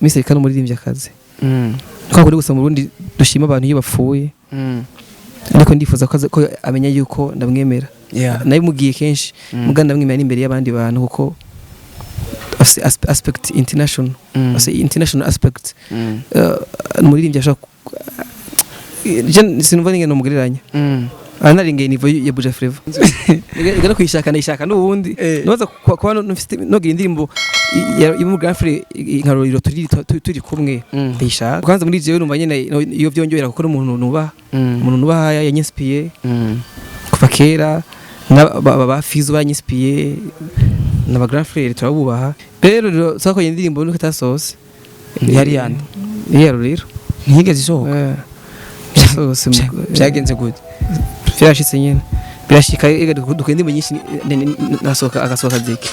Miss Erica n'umuririmvyikazi. Kwa kuri gusa mu Burundi dushima abantu iyo bapfuye, ariko ndifuza ko amenya yuko ndamwemera. Nabimugiye kenshi, muga ndamwemera n'imbere y'abandi bantu kuko afise aspect international, afise international aspect. Umuririmbyi ashobora je sinumva n'ingene nomugereranya. Anarengeye niveau ya Buja Flavor. Ega no kuyishaka ndayishaka n'ubundi. Noza kuba nufite nogira indirimbo ya mu Grand Frère nka Roriro turi kumwe, ndayishaka. Kwanza muri jewe numva nyene iyo vyongera kuko n'umuntu nubaha, umuntu nubaha yanyinspiye kuva kera, ba Fizo banyinspiye na ba Grand Frère turabubaha. Rero twakoye indirimbo nuko itasohotse. Yari yande? Iya Roriro. Ntiyigeze isohoka? Eh, yasohotse. Byagenze gute? Vyarashitse nyene, birashika. Ega dukora indirimbo nyinshi, nasohoka agasohoka ziki.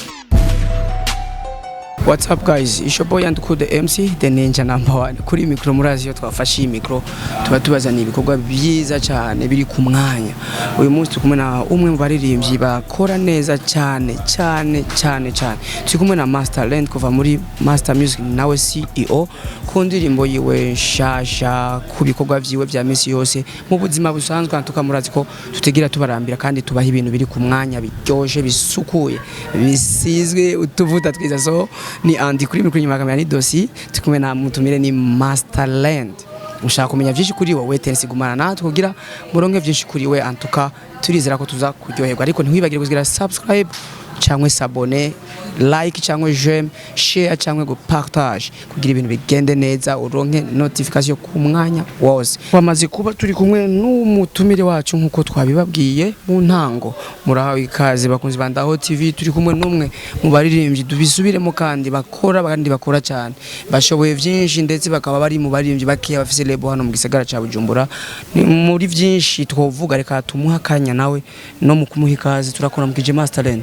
What's up guys? It's your boy Antuku the MC, the ninja number one. Kuri micro murazi iyo twafashe iyi micro tuba tubazaniye ibikorwa byiza cyane biri ku mwanya. Uyu munsi turi kumwe na umwe mu baririmbyi bakora neza cyane cyane cyane cyane. Turi kumwe na Master Land kuva muri Master Music, nawe CEO, ku ndirimbo yiwe nshasha, ku bikorwa vyiwe vya misi yose mu buzima busanzwe. Antuka murazi ko tutegira tubarambira kandi tubaha ibintu biri ku mwanya, biryoshe, bisukuye, bisizwe utuvuta twiza. So ni Andy kuri mikoro, inyuma ya kamera ni Dosi. Turi kumwe na mutumire, ni Masterland. Ushaka kumenya byinshi kuri wowe, tensi gumana natwe kugira muronke byinshi kuri we. Antuka turizera ko tuza kuryoherwa, ariko ntiwibagire kugira subscribe cyangwa s'abonner, like cyangwa j'aime, share cyangwa go partage kugira ibintu bigende neza, uronke notification ku mwanya wose. Wamaze kuba turi kumwe n'umutumire wacu nkuko twabibabwiye mu ntango. Murahawe ikaze bakunzi ba Ndaho TV. Turi kumwe n'umwe mu baririmbyi dubisubiremo kandi bakora, kandi bakora cyane, bashoboye byinshi, ndetse bakaba bari mu baririmbyi bakeya bafise label hano mu gisagara ca Bujumbura. Ni muri byinshi twovuga, reka tumuha akanya nawe no mu kumuha ikaze. Turakora mukije Masterland.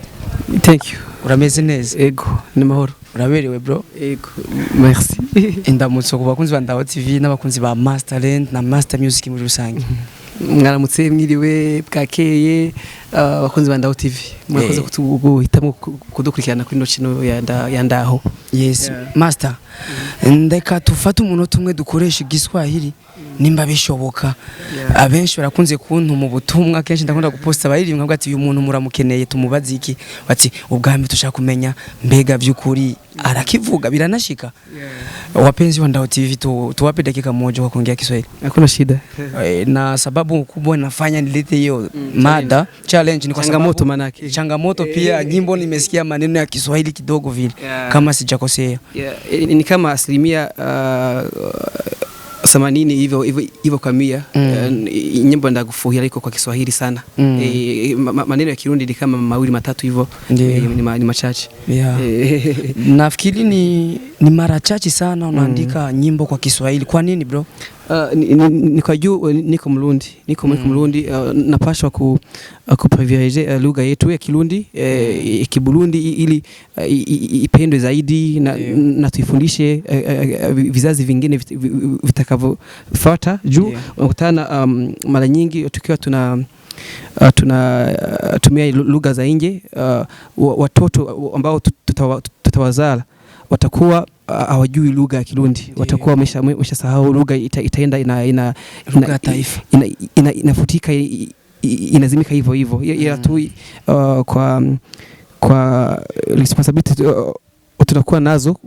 Thank you. Urameze neza? Ego, ni mahoro. Uraberewe bro. Ego, merci. Indamutso ku bakunzi ba Ndaho TV n'abakunzi ba Masterland na Master Music muri rusange. Mwaramutse, mwiriwe, bwakeye, abakunzi ba Ndaho TV. Murakoze guhitamo kudukurikirana kuri ino channel ya Ndaho. Yes. Master, ndeka tufate umunota umwe dukoresha igiswahili nimba bishoboka. Abenshi barakunze kuntuma ubutumwa, kenshi ndakunda guposta abaririmbyi nkavuga ati: "Uyu muntu muramukeneye, tumubaze iki?" Bati: "Ubwami tushaka kumenya mbega by'ukuri arakivuga." Biranashika. Wapenzi wa Ndaho TV, tuwape dakika moja kwa kuongea Kiswahili. Hakuna shida. Na sababu kubwa nafanya nilete hiyo mada challenge ni kwa Changamoto sababu manake. Changamoto pia, nyimbo nimesikia maneno ya Kiswahili kidogo vile, kama sijakosea. Yeah, ni kama asilimia 80 hivyo hivyo hivyo kwa 100. Nyimbo ndagufuhira ariko kwa Kiswahili sana. Maneno ya Kirundi ni kama mawili matatu hivyo. Ni machache. Nafikiri ni mara chache sana unaandika nyimbo kwa Kiswahili. Kwa nini bro? Ni kwa juu niko Mrundi, niko Mrundi, napashwa ku privilégier lugha yetu ya Kirundi, Kiburundi, ili ipendwe zaidi na tuifundishe vizazi vingine vitakavyofuata juu unakutana mara nyingi tukiwa tuna tumia lugha za nje, watoto ambao tutawazala watakuwa hawajui lugha ya Kirundi, watakuwa wameshasahau lugha, itaenda ina Lugha ya taifa. Inafutika, inazimika hivyo hivyo. Ila tu kwa responsibility tunakuwa nazo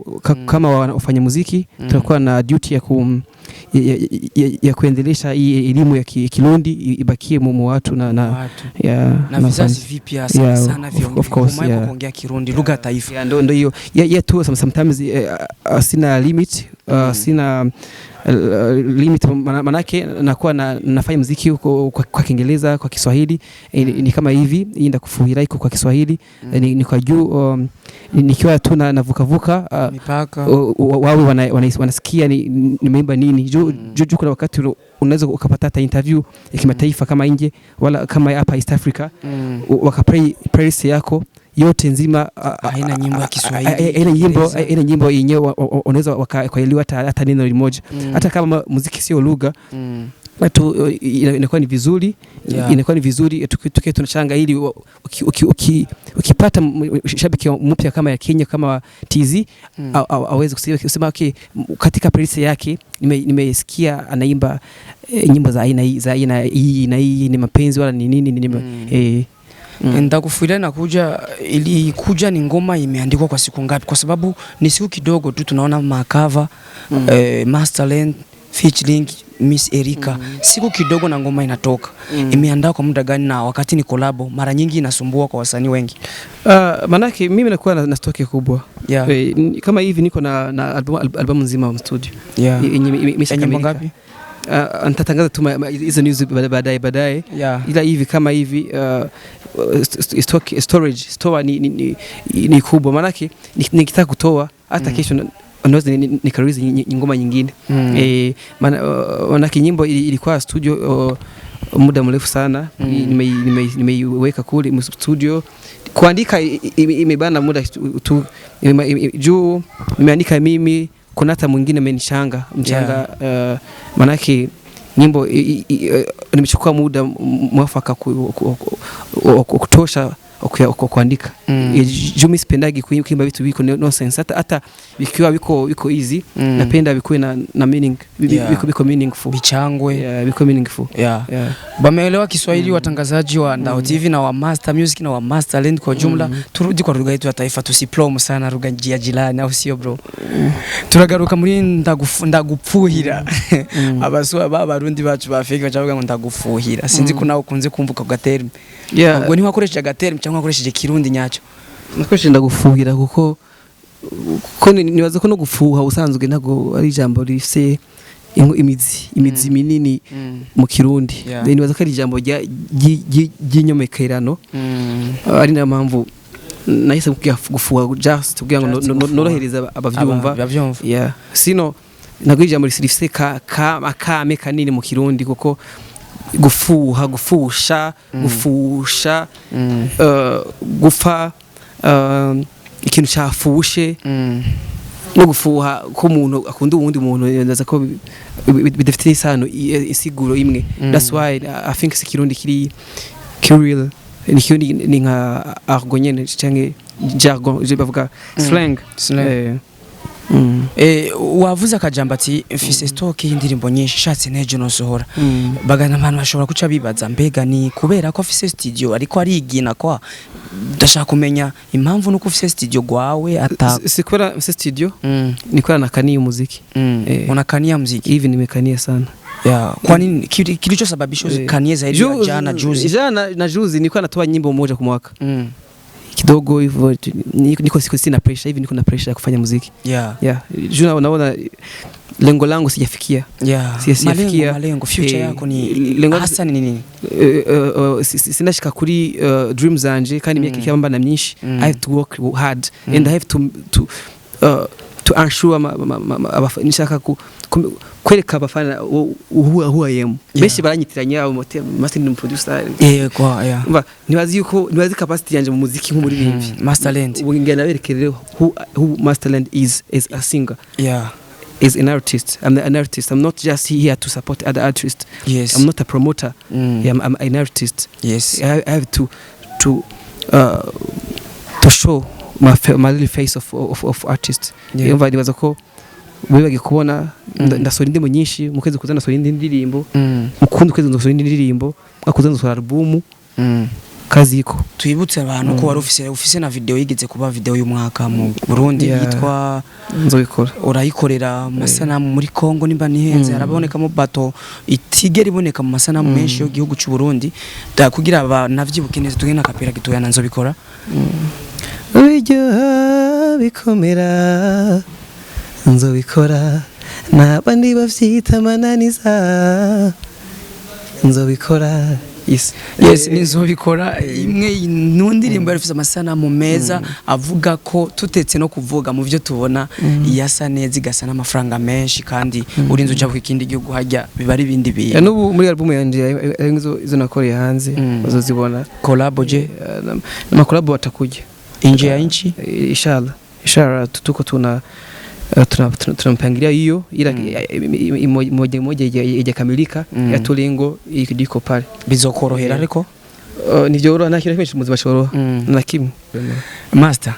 kama wafanya muziki, tunakuwa na duty ya kuendelesha hii elimu ya Kirundi ibakie mu watu na Watu. Ya, Na vizazi vipya sana sana of course, vikomae yeah. kuongea Kirundi, lugha ya taifa. Yeah, ndo hiyo yeah, tu sometimes sina limit, sina limit, manake nakuwa nafanya muziki huko kwa Kiingereza, kwa Kiswahili. Ni kama hivi hii ndakufuhira iko kwa Kiswahili. Ni kwa juu nikiwa tu navuka vuka Mipaka. Wawe wanasikia nimeimba nini juu kuna wakati unaweza ukapata hata interview ya kimataifa kama nje wala kama hapa East Africa, wakaplay playlist yako yote nzima, Haina nyimbo ya Kiswahili, haina nyimbo, Kiingereza. Haina nyimbo yenyewe unaweza wakaelewa hata neno limoja, hata kama muziki sio lugha. Tu, inakuwa ni vizuri. Inakuwa ni vizuri tukiwa tunachanga ili ukipata shabiki mpya kama ya Kenya, kama TZ, aweze kusema okay, katika playlist yake nimesikia anaimba nyimbo za aina hii, za aina hii na hii, ni mapenzi wala ni nini ni nini. Ndakufuhira inakuja, ilikuja ni ngoma imeandikwa kwa siku ngapi? Kwa sababu ni siku kidogo tu tunaona makava Masterland featuring Miss Erika, siku kidogo na ngoma inatoka. Imeandaa kwa muda gani? Na wakati ni collabo, mara nyingi inasumbua kwa wasanii wengi. Manake mimi nakuwa na stock kubwa. Kama hivi niko na albamu nzima wa studio yenye Nyimbo imeshakamilika. ngapi? Nitatangaza tu hizo news baadaye baadaye. Ila hivi kama hivi stock, storage store ni kubwa, manake nikitaka kutoa hata kesho naweza nikarelease ngoma nyingine. Manake nyimbo ilikuwa studio muda mrefu sana. Nimeiweka kule studio kuandika, imebana muda tu juu nimeandika mimi, kuna hata mwingine amenichanga mchanga. Manake nyimbo nimechukua muda mwafaka kutosha kuandika. Juu mimi sipendagi kuimba vitu biko nonsense, hata vikiwa biko easy. Napenda bikuwe na meaning, biko meaningful. Bichangwe. Yeah, biko meaningful. Yeah. Bameelewa Kiswahili watangazaji wa Ndao TV na wa Master Music na wa Masterland kwa jumla. Turudi kwa lugha yetu ya taifa, tusiplomo sana lugha ya jirani, au sio bro? Turagaruka muri ndagupfuhira. Abaswa ba Barundi bacu ba fake bacavuga ngo ndagufuhira. Sinzi ko nawe ukunze kumva ako gaterme. Yeah. Ubwo ntiwakoresheje agaterme cyangwa wakoresheje Kirundi nyacyo? Nakoresheje ndagufuhira kuko nibaza ko no gufuha usanzwe ntabwo ari ijambo rifise imizi minini mu Kirundi. Nibaza ko ari ijambo ry'inyomekerano, ari nayo mpamvu nahise kugira gufuha, just kugira ngo Just gufuha. norohereze abavyumva. Abavyumva. Yeah. Sino ntabwo ijambo rifise akame kanini mu Kirundi, kuko gufuha, gufusha, gufusha, gufa, ikintu cyafushe no gufuha ko umuntu akunda uwundi muntu, ndaza ko bidafite isano, isiguro imwe. That's why I think si Kirundi kiri real, ni Kirundi, ni nka argot nyene canke jargon, je bavuga slang. Slang. Wavuze akajambo ati mfise stock y'indirimbo nyinshi, shatse n'ejo nosohora. Bagana abantu bashobora kuca bibaza, mbega ni kubera ko afise studio ariko arigina? Kwa ndashaka kumenya impamvu nuko ufise studio gwawe ata Si kubera mfise studio, ni kubera nakaniye umuziki. Unakania muziki. Hivi nimekania sana. Yeah. Kwa nini kilichosababisha ukanie zaidi ya jana juzi? Jana na juzi nilikuwa natoa nyimbo moja kwa mwaka kidogo hivyo, niko sina pressure hivi, niko na pressure ya kufanya muziki. Yeah, juu naona lengo langu sijafikia. Sijafikia. Malengo, malengo, future yako ni lengo hasa ni nini? Sinashika kuri dream zanje kandi imyaka ikaba na myinshi. I have to work hard and I have to ensure nshaka kwereka abafana who I am. Benshi baranyitiranya abo master ni producer. Yego, yeah. Umva, ntibazi yuko ntibazi capacity yanje mu muziki nk'umuririmbyi. Masterland. Ubu ngira nabereke rero who Masterland is a singer, is an artist. I'm an artist. I'm not just here to support other artists. I'm not a promoter. Yeah, I'm an artist. I have to show my little face of artist. Yumva, nibaza ko wibagiye kubona ndasohora indirimbo nyinshi mu kwezi kuza, ndasohora indi ndirimbo mu kundi kwezi, ndasohora indi ndirimbo mwaka kuza, ndasohora albumu. Kazi iko. Twibutse abantu ko wari ufise na video yigeze kuba video y'umwaka mu Burundi yitwa Nzobikora. Urayikorera amasanamu muri Congo nimba nihenze, harabonekamo bato itigera iboneka mu masanamu menshi y'igihugu cy'u Burundi. Da kugira banavyibuke neza, tuge nakapera gitoya na Nzobikora. Biryoha bikomera, nzobikora, n'abandi bavyita amananiza, nzobikora. Yes. Yes, nizobikora, imwe mu ndirimbo yari ifise amasanamu meza, avuga ko tutetse no kuvuga mu byo tubona yasa neza, igasa n'amafaranga menshi, kandi urinze uja ku kindi gihugu hajya biba ari ibindi bintu. N'ubu muri album yanje hari izo nakoreye hanze, bazozibona. Collabo je? Na makolabo watakuja. Nje ya nchi? Inshallah, inshallah, tuko tuna Tunampangilia hiyo ila moja moja ijakamilika ya tulingo iko pale. Bizokorohera ariko. Nivyoroha, nta kintu na kimwe mu buzima coroha, na kimwe. Master,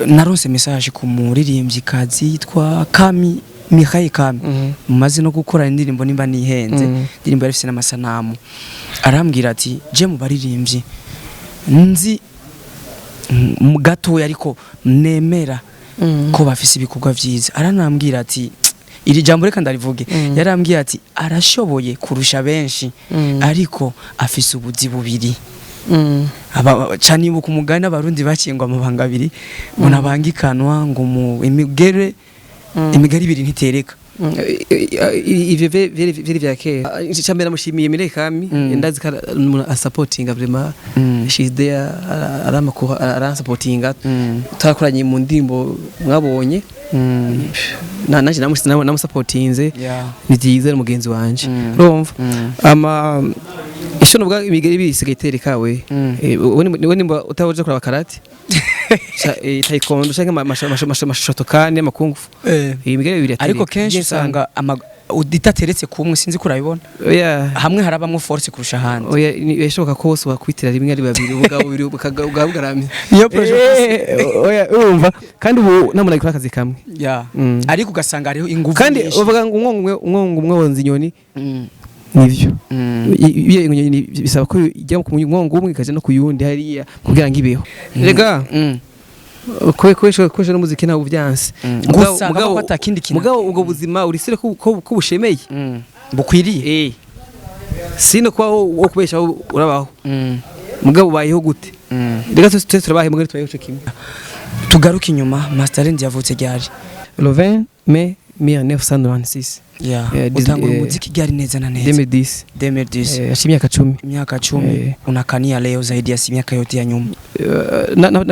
naronse message ku muririmbyikazi yitwa Kami Mikhail Kami, mumaze no gukora indirimbo nimba nihenze, indirimbo yari ifise n'amasanamu. Arambwira ati: "Je mu baririmbyi nzi gatoya ariko nemera ko bafise ibikorwa vyiza." Aranambwira ati, iri jambo reka ndarivuge, yarambwiye ati: "Arashoboye kurusha benshi, ariko afise ubuzi bubiri." Aba canibuka umugani abarundi baciye ngo amabanga abiri ngo nabangikanwa, ngo mu imigere imigari ibiri ntitereka. Ivyo vyari vya kera. Icambere namushimiye Mireille Kami, ndazi ko umuntu asupportinga vraiment, she's there, aramakuru, aransupportinga. Twakoranye mu ndirimbo mwabonye, na nanje namusupportinze. Ni byiza, ni mugenzi wanje. Urumva, ama isho nuvuga imigeri ibiri isigaye itereka we. We nimba utaje kuraba karate, taekwondo canke amashotokan, amakung-fu, imigeri ibiri Ariko iratereka. kenshi Bien sana. usanga itateretse kumwe, sinzi ko urabibona. Oya. Hamwe harabamwo force kurusha ahandi. Oya, birashoboka ko bose bakwitira rimwe ari babiri, ubugabo bubiri bukaba bugaramye. Niyo pressure. Oya, urumva kandi ubu nta muntu agikora akazi kamwe. Ariko ugasanga hariho ingufu Kandi nyinshi. bavuga ngo umwongo umwe wonza inyoni. Nivyo. Iyo inyoni bisaba ko ijya ku mwongo umwe ikaja no ku yundi hariya kugira ngo ibeho. Rega koresha n'umuziki ntabwo byanse. Gusa ko atakindi kintu. Mugabo ubwo buzima urisire ko bushemeye. Bukwiriye. Sino kuba wo kubeshaho urabaho, mugabo ubayeho gute? Rega twese turabaye, mugabo tubayeho co kimwe. Tugaruke inyuma, Master Land yavutse ryari? Le 20 mai 1996. Utangura umuziki ryari neza na neza? 2010. 2010. Yaciye imyaka 10. Imyaka 10. Unakania leo zaidi ya miaka yote ya nyuma.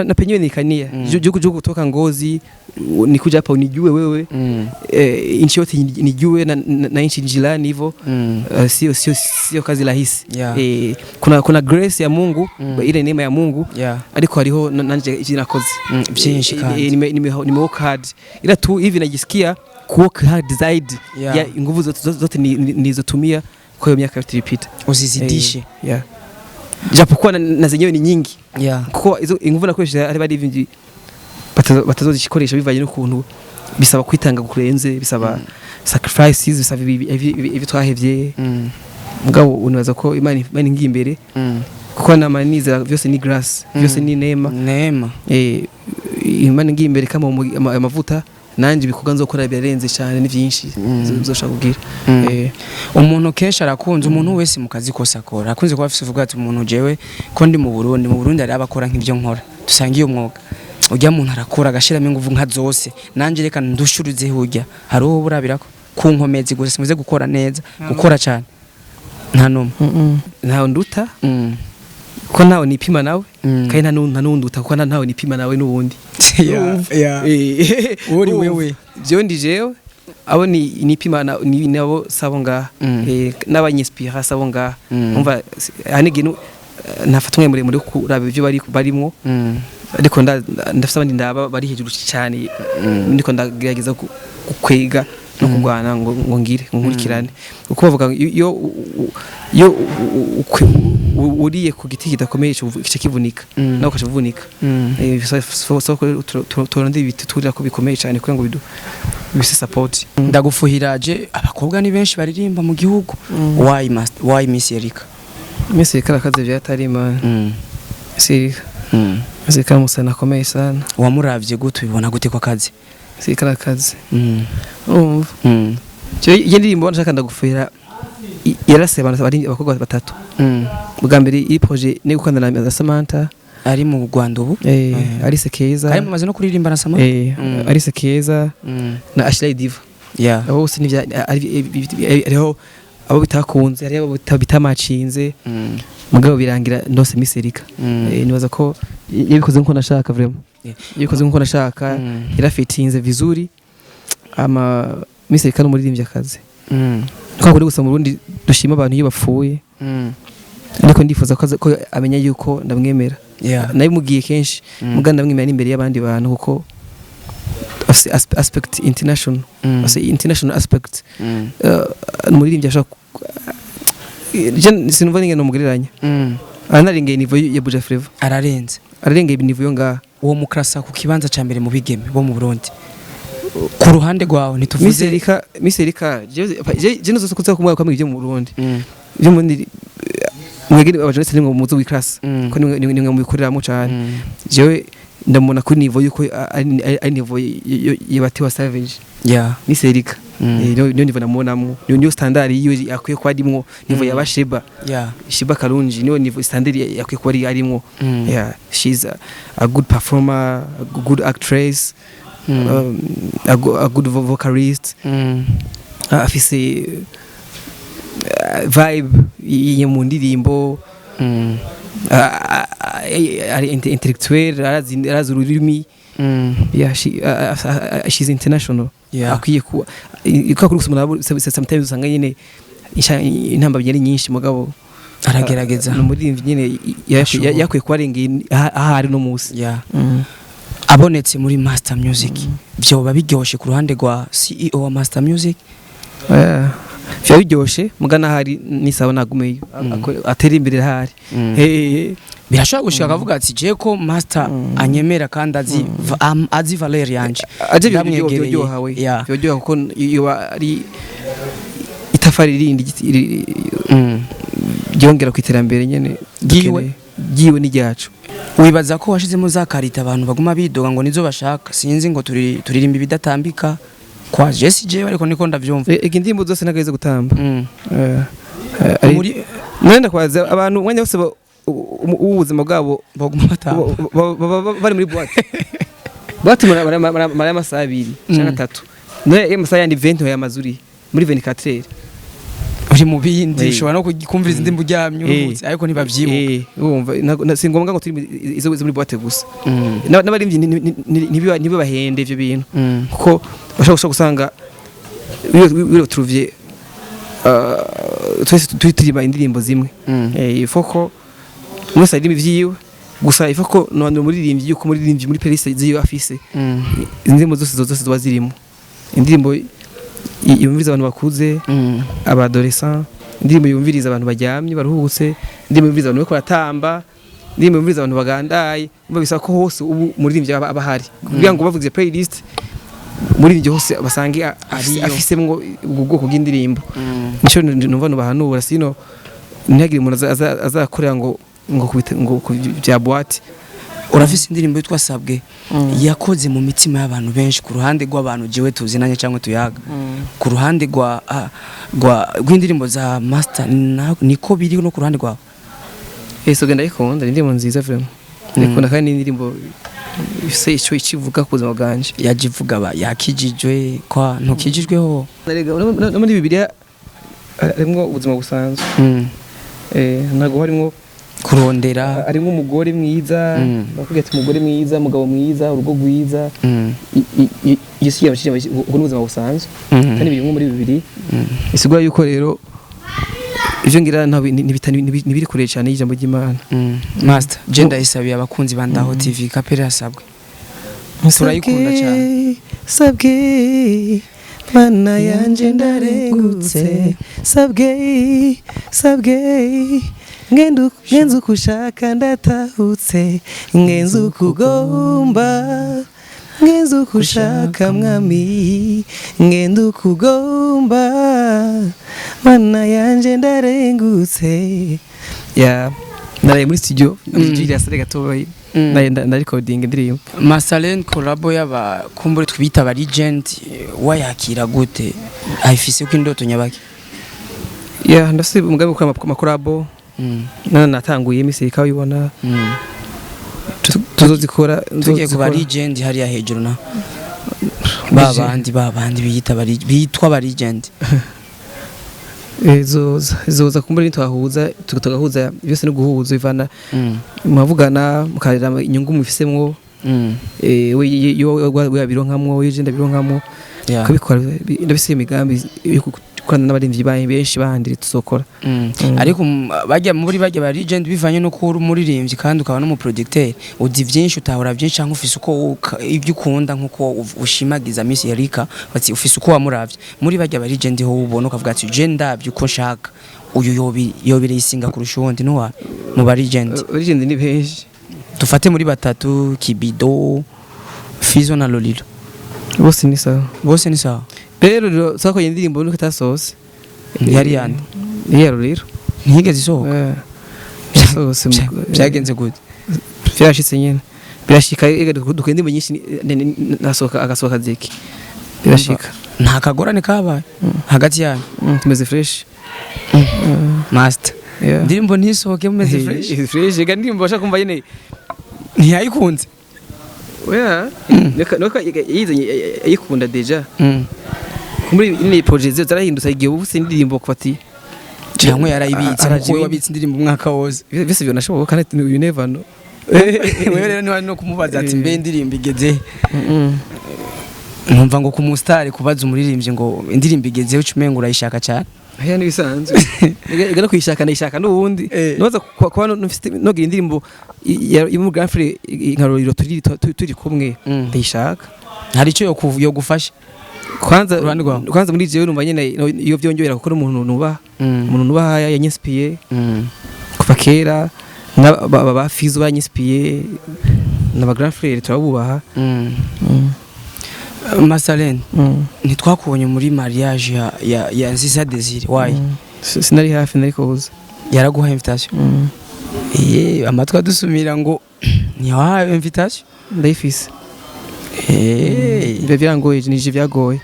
Na penyewe nikania juku kutoka Ngozi nikuja hapa unijue wewe, nchi yote nijue na nchi jirani hivyo. Sio kazi rahisi. Kuna grace ya Mungu, ile neema ya Mungu, ariko hariho nanje ivyo nakoze. Byinshi kandi. Nime work hard, ila tu hivi najisikia ku work hard zaidi ya nguvu zote nilizotumia kwa hiyo miaka yote ilipita. Uzizidishe. Yeah. Japokuwa na zenyewe ni nyingi, kuko izo inguvu nakoresheje ari bari ibindi batazozikoresha bivanye n'ukuntu bisaba kwitanga kurenze, bisaba sacrifices, bisaba ibi twahevye. Mugabo unibaza ko Imana ingiye imbere, kuko namanizera vyose ni grace, vyose ni neema. Neema. Imana ingiye imbere kama amavuta, nanje ibikorwa nzokora birarenze cyane, ni byinshi nzoshaka kugira. Umuntu kenshi arakunze, umuntu wese mu kazi kose akora akunze kuba afise uvuga ati: "Umuntu jewe ko ndi mu Burundi hari abakora nk'ivyo nkora, dusangiye umwuga, ujya muntu arakora agashiramo ingufu nka zose, nanje reka ndushurize." Hujya hari uwo burabirako ku nkomezi gusa, simuze gukora neza, gukora cyane, nta numwe? Ntawe nduta, kuko ntawe nipima nawe, kandi nta n'unduta, kuko ntawe nipima nawe n'ubundi. Uri Urumva? wewe. Jewe ndi jewe, abo ni nipima ni nabo sabo ngaha, n'abanyinspira sabo ngaha. Umva, hari n'igihe ntafata umwanya muremure wo kuraba ibyo bari barimwo, ariko ndafise abandi ndaba bari hejuru cyane, ndiko ndagerageza gukwega no kurwana ngo ngire ngo nkurikirane, kuko bavuga ngo iyo uriye ku giti kidakomeye kica kivunika, nawe ukaca uvunika. Bisaba ko turondera ibiti turira ko bikomeye cyane kugira ngo bise support. Ndagufuhiraje, abakobwa ni benshi baririmba mu gihugu, why must why Miss Erika? Miss Erika arakaze vyatari man. Miss Erika, Miss Erika musana akomeye sana. Wamuravye gute? Ubibona gute ko akazi? Miss Erika arakaze. Urumva, iyo ndirimbo nshaka ndagufuhira yaraseye abantu bari abakobwa batatu. Bwa mbere iyi projet ni gukundana na Samantha. Ari mu Rwanda ubu. Alice Keza. Kandi mumaze no kuririmba na Samantha. Alice Keza na Ashley Diva. Abo bose nivya hariho abo bitakunze, hariho abo bitamacinze, mugabo birangira ndose Miss Erika. Nibaza ko yabikoze nkuko nashaka vraiment. Yabikoze nkuko nashaka, yarafitinze vizuri. Ama Miss Erika n'umuririmbyi akazi. Kwa kuri gusa mu Burundi dushima abantu iyo bapfuye, ariko ndifuza ko amenya yuko ndamwemera. Nabimugiye kenshi, mugabo ndamwemera n'imbere y'abandi bantu, kuko Afise aspect international, afise international aspect. Umuririmbyi ashobora je sinumva n'ingene nomugereranya. Aranarengeye niveau ya Buja Flavor. Ararenze. Ararengeye niveau yo ngaha. Uwo mukrasa ku kibanza ca mbere mu bigeme bo mu Burundi ku ruhande rwawe? Miss Ntituvuze Erika, Miss Erika, je nzo kuza kumwe kamwe ibyo mu Burundi, ibyo mu Burundi mwegere abajournaliste nimwe muzi w'iclass, ko nimwe mubikoreramwo cane. Jewe ndamubona kuri niveau yuko ari niveau ya Tiwa Savage. Miss Erika. Niyo niveau namubonamwo, niyo standard yiwe akwiye kuba arimwo, niveau ya Basheba, Sheebah Karungi, niyo niveau standard yakwiye kuba arimwo. Yeah, she's a good performer, a good actress, a good vocalist. Afise vibe mu ndirimbo. Ari intellectuel, arazi ururimi. Yeah, she's international. Akwiye kuba kwa kuri gusoma. Sometimes usanga nyine intambamyi ari nyinshi, mugabo aragerageza. Ni umuririmbyi nyine Ashoboye. yakwiye kuba arengeye aho ari no munsi. Abonetse muri Master Music vyoba biryoshe ku ruhande rwa CEO wa Master Music. Vya biryoshe, mugana hari nisaba nagumeyo, atere imbere ahari. Hey. Birashobora gushika akavuga ati je ko Master anyemera kandi azi azi valeur yanje. Aje Ndamwegereye. byoryoha we. Byoryoha kuko iyo ari itafari rindi ryongera ku iterambere nyene Ryiwe. dukeneye. Ryiwe n'iryacu. Wibaza ko washizemo za qualité abantu baguma bidoga ngo nizo bashaka, sinzi ngo turirimba ibidatambika kwa Jesse jewe, ariko niko ndavyumva. Ega indirimbo zose ntabwo ari izo gutamba. None ndakwaza abantu umwanya wose w'ubuzima bwabo baguma batamba. Bari muri boîte mara y'amasaha 2 cyangwa 3. None ayo masaha yandi 20 yamaze uri muri 24 heures? Uri mu bindi. Ushobora no kumviriza indirimbo uryamye, uruhutse, ariko ntibavyibuka. Urumva si ngombwa ngo turi izo muri boîte gusa. N'abaririmbyi ntibibahende ivyo bintu, kuko bashobora gusanga wiretrouviye twese turi turirimba indirimbo zimwe. Il faut ko umwe wese aririmba ivyiwe gusa. Il faut ko no umuririmbyi yuko umuririmbyi muri playlist ziwe afise indirimbo zose zose ziba zirimo indirimbo yumviriza abantu bakuze, aba adolescent, indirimbo yumviriza abantu baryamye baruhutse, indirimbo yumviriza abantu bariko baratamba, indirimbo yumviriza abantu bagandaye. Umva, bisaba ko hose ubu umuririmbyi aba ahari kugira ngo bavuze playlist umuririmbyi hose basange Ariyo. afisemwo ubwo bwoko bw'indirimbo. Nico numva nubahanura, sino ntihagire umuntu azakorera ngo ngo ku bya boîte. Urafise indirimbo yitwa Sabwe yakoze mu mitima y'abantu benshi. Ku ruhande rw'abantu jewe tuzinanye cyangwa tuyaga, ku ruhande rwa rw'indirimbo za Master niko biri no ku ruhande rwawe? So ndayikunda, ni indirimbo nziza vraiment, ndayikunda kandi ni indirimbo ifise ico ikivuga ku buzima bwanje. Yajivuga ba yakijijwe kwa ntukijijweho. Erega, no muri Bibiliya harimwo ubuzima busanzwe. Ntabwo harimwo Kurondera. Harimwo umugore mwiza. Bakubwira ati umugore mwiza, umugabo mwiza, urugo rwiza. Iyo si ubwo ni ubuzima busanzwe, kandi birimwo muri bibiri. Isigura yuko rero ivyo ngira ntibiri kure cyane y'ijambo ry'Imana. Master, je ndayisabiye abakunzi ba Ndaho TV kapera yasabwe, turayikunda cyane. Sabwe Mana yanje ndarengutse, sabwe, sabwe, ngenze uko ushaka, ndatahutse, ngenze uko ugomba, ngenze uko ushaka Mwami, ngende uko ugomba, Mana yanje ndarengutse. Ya, naraye muri studio Julius Sare gatoyi, nda recording indirimbo. Masalen, collabo y'aba kumbure twibita aba legend, wayakira gute? Ayifise ko indoto nyabaki? Ya, ndafise umugambi wo gukora ama collabo. Nana natanguye imisi ikabibona. Tuzozikora. Tugiye ku ba Nzozikora. legend hariya hejuru na ba bandi, ba bandi biyita bitwa ba legend. Zoza kumbura nitwahuza, tugahuza byose no guhuza bivana muravugana mukarira inyungu mufisemwo. We yo we yabironkamwo, we je ndabironkamwo, kubikora. Ndabise imigambi yo gukorana n'abaririmbyi benshi bandi tuzokora. Ariko bajya muri bajya ba legend, bivanye no kuba uri umuririmbyi kandi ukaba n'umuproducteur, uzi byinshi, utahura byinshi, cyangwa ufise uko ibyo ukunda, nkuko ushimagiza Miss Erika bati ufise uko wamuravye muri bajya ba legend, ho ubona ukavuga ati je ndavye uko nshaka uyu yobi yobireyisinga kurusha uwundi, nuwa mu ba legend? Legend ni benshi. Dufate muri batatu: Kibido, Fizo na Lolilo. Bose ni sawa. Bose ni sawa. Rero twakoye indirimbo nuko itasohotse. Yari yande? Iya rero. Ntiyigeze isohoka? Eh, yasohotse. Byagenze gute? Vyarashitse nyene, birashika. Ega dukora indirimbo nyinshi, nasohoka agasohoka ziki, birashika. Nta kagorane kabaye hagati yanyu? Tumeze fresh. Master, Yeah. indirimbo ntisohoke mumeze fresh? Fresh. Ega indirimbo bashaka kumva nyene. Ntiyayikunze? Oya, nuko yizanye ayikunda déjà. Muri ni projet zo zarahindutse igihe, ubu ufise indirimbo kufati. Cyangwa yarayibitse? Araje. Nkuko wowe wabitse indirimbo umwaka wose. Byose byanashoboka kandi you never know. Wewe rero niba no kumubaza ati mbe indirimbo igeze? Numva ngo ku musitari kubaza umuririmbyi ngo indirimbo igeze, uca umengo urayishaka cyane. Aya ni bisanzwe. Ega no kuyishaka ndayishaka n'ubundi. Nubaza kuba nufite nogira indirimbo ya mu Grand Frère nka Roriro turi kumwe, ndayishaka. Hari icyo yogufasha? Kwanza Uruhande rwawe? Kwanza muri jewe numva nyene iyo vyongera, kuko n'umuntu nubaha, umuntu nubaha yanyinspiye kuva kera, ba Fizo banyinspiye n'aba Grand Frère turabubaha. Masalene, ntitwakubonye muri mariage ya Nziza Desire, why? Sinari hafi, nari kuza. Yaraguha invitation? Iye, amatwi adusumira ngo ntiwahawe invitation. Ndayifise. Biba byangoye, nije byagoye.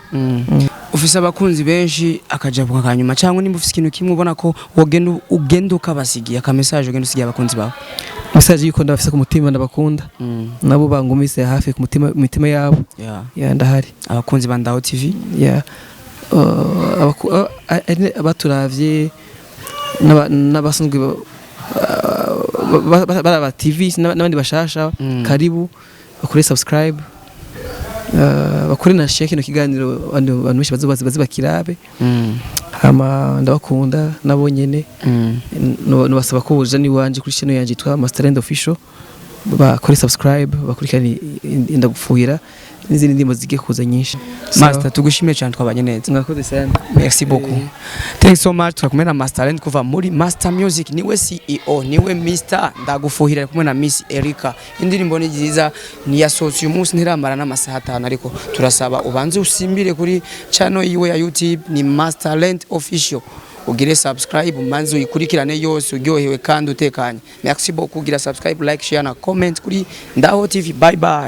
Ufise abakunzi benshi, akajambo kanyuma, cyangwa nimba ufise ikintu kimwe ubona ko wogenda ugenda ukabasigiye, aka message ugenda usigiye abakunzi bawe. Message yuko ndabafise ku mutima, ndabakunda, nabo bangumise hafi ku mutima, mu mitima yabo. Ya, ndahari. Abakunzi ba Ndaho TV? Ya, abaturavye n'abasanzwe baraba TV n'abandi bashasha, karibu bakore subscribe, bakore na share kino kiganiro, abantu benshi baze bakirabe. Hama ndabakunda nabo nyene. Nubasaba ko boja niwanje kuri channel yanje yitwa Masterland Official, bakore subscribe, bakurikirane Ndagufuhira n'izindi ndirimbo zigiye kuza nyinshi. Master, tugushimiye cyane, twabanye neza. Mwakoze sana. Merci beaucoup. Thanks so much. Twakumwe na Master Land kuva muri Master Music, niwe CEO, niwe Mr Ndagufuhira, ari kumwe na Miss Erika. Indirimbo ni nziza, ni yasohotse uyu munsi, ntiramara n'amasaha 5, ariko turasaba ubanze usimbire kuri channel yiwe ya YouTube, ni Master Land Official. Ugire subscribe, umanze uyikurikirane yose uryohewe kandi utekanye. Merci beaucoup. Gira subscribe, like, share na comment kuri Ndaho TV. Bye bye.